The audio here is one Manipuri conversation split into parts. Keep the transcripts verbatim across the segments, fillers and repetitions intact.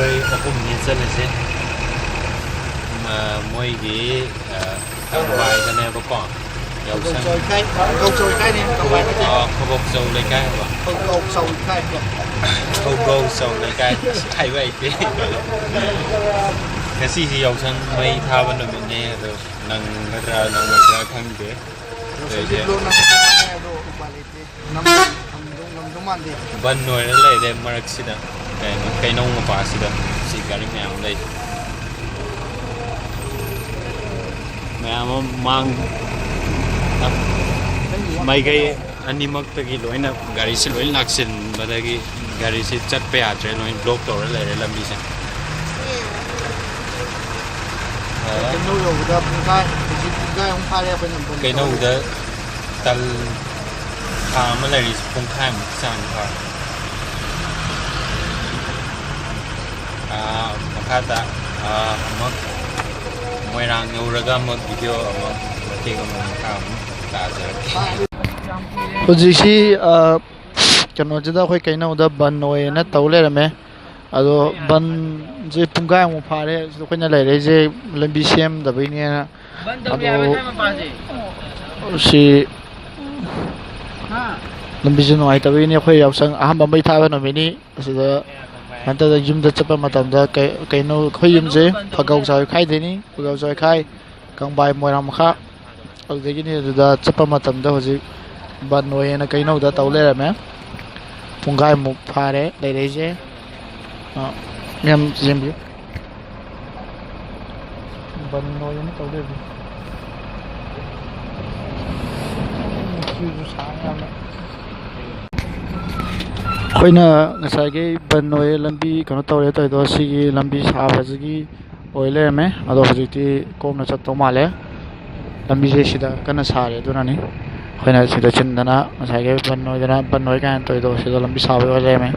ꯑꯩꯈꯣꯏ ꯑꯍꯨꯝꯅꯦ ꯆꯠꯂꯤꯁꯦ꯫ ꯃ-, ꯃꯣꯏꯒꯤ, ꯑ, ꯀꯪꯕꯥꯏꯗꯅꯦꯕꯀꯣ꯫ ꯌꯥꯎꯁꯪ꯫ ꯀꯧꯆꯧ ꯏꯀꯥꯏ-, ꯀꯧꯆꯧ ꯏꯀꯥꯏꯅꯦ, ꯀꯪꯕꯥꯏ ꯅꯠꯇꯦ꯫ ꯑ, ꯈꯣꯕꯣꯛꯆꯧ ꯂꯩꯀꯥꯏ ꯍꯥꯏꯕ꯫ ꯀꯧꯆꯧ ꯏꯀꯥꯏ꯫ ꯈꯣꯕꯣꯛꯆꯧ ꯂꯩꯀꯥꯏ꯫ ꯑꯁ, ꯍꯥꯏꯕ ꯍꯩꯇꯦ꯫ ꯉꯁꯤꯁꯤ ꯌꯥꯎꯁꯪ ꯃꯩ ꯊꯥꯕ ꯅꯨꯃꯤꯠꯅꯦ, ꯑꯗꯣ ꯅꯪꯒꯗ꯭ꯔꯥ ꯅꯪꯉꯣꯏꯗ꯭ꯔꯥ ꯈꯪꯗꯦ꯫ ꯌꯥꯎꯁꯪꯗꯤ ꯂꯣꯟꯅ ꯈꯛꯇꯅꯦ, ꯑꯗꯣ ꯎꯄꯥꯏ ꯂꯩꯇꯦ꯫ ꯅꯝ-, ꯉꯝꯗꯧ, ꯉꯝꯗꯧ ꯃꯥꯟꯗꯦ꯫ ꯕꯟ ꯑꯣꯏꯔ ꯂꯩꯔꯦ ꯃꯔꯛꯁꯤꯗ, ꯀꯩꯅꯣ, ꯀꯩꯅꯧ ꯃꯄꯥꯁꯤꯗ ꯁꯤ ꯒꯥꯔꯤ ꯃꯌꯥꯝ ꯑꯃ ꯂꯩ꯫ ꯃꯌꯥꯝ ꯑꯃ ꯃꯥꯡ-, ꯃꯥꯏꯀꯩ ꯑꯅꯤꯃꯛꯇꯒꯤ ꯂꯣꯏꯅ ꯒꯥꯔꯤꯁꯤ ꯂꯣꯏ ꯂꯥꯛꯁꯤꯟꯕꯗꯒꯤ ꯒꯥꯔꯤꯁꯤ ꯆꯠꯄ ꯌꯥꯗ꯭ꯔꯦ, ꯂꯣꯏ ꯕ꯭ꯂꯣꯛ ꯇꯧꯔ ꯂꯩꯔꯦ ꯂꯝꯕꯤꯁꯦ꯫ ꯀꯩꯅꯧ ꯌꯧꯕꯗ ꯄꯨꯡꯈꯥꯏ, ꯍꯧꯖꯤꯛ ꯄꯨꯡꯈꯥꯏ ꯑꯃꯨꯛ ꯐꯥꯔꯦ ꯑꯩꯈꯣꯏꯅ ꯕꯟ ꯇꯧꯔ ꯀꯩꯅꯧꯗ ꯇꯜ ꯊꯥ ꯑꯃ ꯂꯩꯔꯤꯁꯦ ꯄꯨꯡꯈꯥꯏꯃꯨꯛꯀꯤ ꯆꯥꯡ ꯐꯥꯔꯦ꯫ ꯑꯥ, ꯃꯈꯥ ꯇꯥ-, ꯑꯥ, ꯑꯃꯨꯛ ꯃꯣꯏꯔꯥꯡ ꯌꯧꯔꯒ ꯑꯃꯨꯛ ꯚꯤꯗꯤꯑꯣ ꯑꯃ ꯃꯇꯦꯛ ꯑꯃ ꯃꯈꯥ ꯑꯃꯨꯛ ꯇꯥꯖꯔꯛꯀꯦ꯫ ꯍꯧꯖꯤꯛꯁꯤ, ꯑ, ꯀꯩꯅꯣꯁꯤꯗ ꯑꯩꯈꯣꯏ ꯀꯩꯅꯧꯗ ꯕꯟ ꯑꯣꯏꯌꯦꯅ ꯇꯧ ꯂꯩꯔꯝꯃꯦ꯫ ꯑꯗꯣ ꯕꯟꯁꯦ ꯄꯨꯡꯈꯥꯏꯃꯨꯛ ꯐꯥꯔꯦ ꯁꯤꯗ ꯑꯩꯈꯣꯏꯅ ꯂꯩꯔꯛꯏꯁꯦ, ꯂꯝꯕꯤ ꯁꯦꯝꯗꯕꯩꯅꯦꯅ꯫ ꯕꯟ ꯇꯧꯔꯤ ꯍꯥꯏꯕ ꯑꯗꯣ ꯁ꯭ꯋꯥꯏ ꯃꯄꯥꯁꯦ꯫ ꯁꯤ ꯍꯥ? ꯂꯝꯕꯤꯁꯦ ꯅꯨꯡꯉꯥꯏꯇꯕꯒꯤꯅꯤ꯫ ꯑꯩꯈꯣꯏ ꯌꯥꯎꯁꯪ ꯑꯍꯥꯟꯕ ꯃꯩ ꯊꯥꯕ ꯅꯨꯃꯤꯠꯅꯤ꯫ ꯑꯁꯤꯗ ꯍꯟꯗꯛꯇ ꯌꯨꯝꯗ ꯆꯠꯄ ꯃꯇꯝꯗ ꯀꯩ-, ꯀꯩꯅꯣ, ꯑꯩꯈꯣꯏ ꯌꯨꯝꯁꯦ ꯐꯒꯧ ꯆꯥꯎꯈꯥꯏꯗꯩꯅꯤ, ꯐꯒꯧ ꯆꯥꯎꯈꯥꯏ, ꯀꯪꯕꯥꯏ, ꯃꯣꯏꯔꯥꯡ ꯃꯈꯥ꯫ ꯑꯗꯨꯗꯒꯤꯅꯤ ꯑꯗꯨꯗ ꯆꯠꯄ ꯃꯇꯝꯗ ꯍꯧꯖꯤꯛ ꯕꯟ ꯑꯣꯏꯌꯦꯅ ꯀꯩꯅꯧꯗ ꯇꯧ ꯂꯩꯔꯝꯃꯦ꯫ ꯄꯨꯡꯈꯥꯏꯃꯨꯛ ꯐꯥꯔꯦ ꯂꯩꯔꯛꯏꯁꯦ꯫ ꯑ, ꯃꯌꯥꯝ ꯌꯦꯡꯕꯤꯌꯨ꯫ ꯕꯟ ꯑꯣꯏꯌꯦꯅ ꯇꯧ ꯂꯩꯔꯝꯃꯦ꯫ ꯅꯨꯡꯁꯤꯠꯁꯨ ꯁꯥꯡ ꯌꯥꯝꯅ꯫ ꯑꯩꯈꯣꯏꯅ ꯉꯁꯥꯏꯒꯤ ꯕꯟ ꯑꯣꯏꯌꯦ, ꯂꯝꯕꯤ ꯀꯩꯅꯣ ꯇꯧꯔꯦ ꯇꯧꯔꯤꯗꯣ, ꯁꯤꯒꯤ ꯂꯝꯕꯤ ꯁꯥꯕꯁꯤꯒꯤ ꯑꯣꯏ ꯂꯩꯔꯝꯃꯦ꯫ ꯑꯗꯣ ꯍꯧꯖꯤꯛꯇꯤ ꯀꯣꯝꯅ ꯆꯠꯇꯧ ꯃꯥꯜꯂꯦ꯫ ꯂꯝꯕꯤꯁꯦ ꯁꯤꯗ ꯀꯟꯅ ꯁꯥꯔꯤ, ꯑꯗꯨꯅꯅꯤ꯫ ꯑꯩꯈꯣꯏꯅ ꯁꯤꯗ ꯆꯤꯟꯗꯅ ꯉꯁꯥꯏꯒꯤ ꯕꯟ ꯑꯣꯏꯗꯅ, ꯕꯟ ꯑꯣꯏ ꯀꯥꯏꯅ ꯇꯧꯔꯤꯗꯣ, ꯁꯤꯗ ꯂꯝꯕꯤ ꯁꯥꯕꯒꯤ ꯑꯣꯏ ꯂꯩꯔꯝꯃꯦ꯫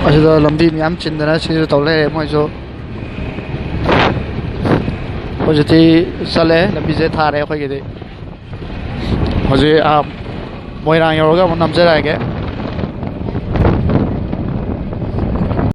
ꯑꯁꯤꯗ ꯂꯝꯕꯤ ꯃꯌꯥꯝ ꯆꯤꯟꯗꯅ ꯁꯤꯁꯨ ꯇꯧ ꯂꯩꯔꯦ ꯃꯣꯏꯁꯨ꯫ ꯍꯧꯖꯤꯛꯇꯤ ꯆꯠꯂꯦ, ꯂꯝꯕꯤꯁꯦ ꯊꯥꯔꯦ ꯑꯩꯈꯣꯏꯒꯤꯗꯤ꯫ ꯍꯧꯖꯤꯛ, ꯑꯥ, ꯃꯣꯏꯔꯥꯡ ꯌꯧꯔꯒ ꯑꯃꯨꯛ ꯅꯝꯖꯔꯛꯑꯒꯦ꯫